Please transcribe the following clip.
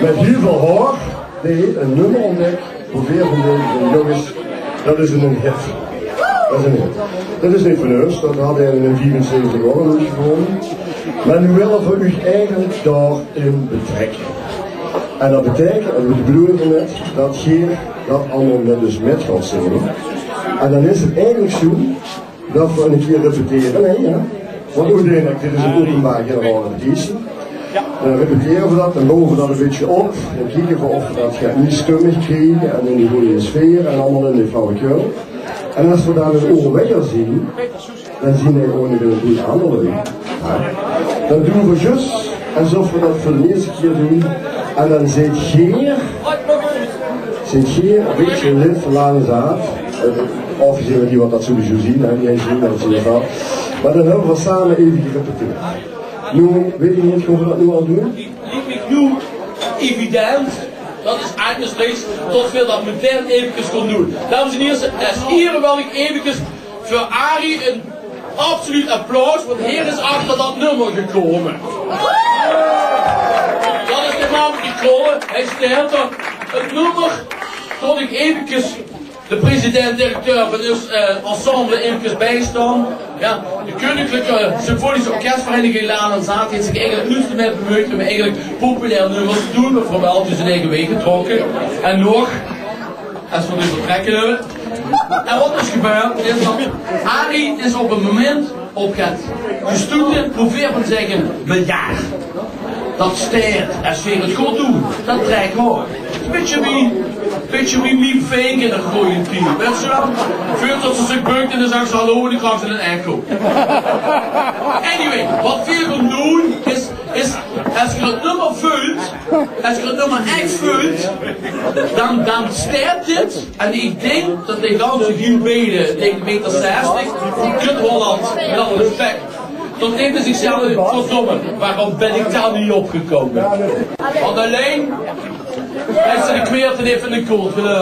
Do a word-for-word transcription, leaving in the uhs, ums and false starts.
Mit hiel väöl haor, dae haet e nummer óntdèk, wovan veer zègke: jónges, dat is 'ne hit. Dat is 'ne hit. Dat is neet van us, dat haet 'r in viefenzeventig ouch al oetgevónje. Mer noe wille veer uch eigelik dao-in betrèkke. En dat beteikent, en veer bedoele d'rmit, dat geer dat allemaol mit us mit gaot zinge. En dan is 't eigelik zoe dat veer 'ne kier repetere, hè, jao. Want oeteindelik, dit is 'n openbaar generaal repetitie. Dan repetere veer dat, dan bouwe veer dat e bietje op. Dan kieke veer of veer dat get mie stummig kriege en in die gooj sfeer en allemaol in die flauwekul. En es veer dan 'n oor wiejer zeen, dan zeen veer gewoon 'n boel aander lui. Jao. Dan doon veer zjus esof veer dat veur de ierste kier doon. En dan zeet geer, zeet geer e bietje lid van Laan en Zaat. Eh, aafgezeen van die wat dat sowieso zeen, hè, die zeen dat sowieso. Mer dan höbbe veer same eve gerepeteerd. Noe, weit ich neet of veer dat noe al doon. Liek mich noe evident, dat is eigelik niks, tot veer dat metein eventjes gaon doon. Dames en hiere, es ierste wil ich eventjes veur Arie e absoluut applaus, want heer is achter dat nummer gekómme. Dat is de man gekómme, hae steit d'r. 't Nummer, tot ich eventjes de president-directeur van us, eh, ensemble eventjes biestaon. Jao, de Keuninklike Symfonisch Orkesvereniging Laan en Zaat haet zich eigelik noets d'rmit bemeujd óm eigelik populair nummers te doon, mer veer höbbe altied z'n eige waeg getrokke. En nog, es veer dit vertrèkke höbbe. En wat is gebeurd, is dat Arie is op e moment op get gestoete, probeer van zègke, miljard. Dat steit, es veer 't good doon, dat trèk veer. Bietje wie, bietje wie mien vink in de gooje tied. Wèts se waal? Veurtot ze zich beukt en dan zag ze: "Hallo", en dan kraog ze 'n echo. Anyway, wat veer gaon doon is, is, es geer 't nummer veult, es geer 't nummer ech veult, dan, dan steit dit. En ich dink dat die ganse hiel beide, dink meter zestig, van kut Holland, mit alle respect, tot die zichzelf: "Verdomme, waorom bön ich dao neet opgekómme?" Want allein, es ze de kweerte neet van de kont, eh,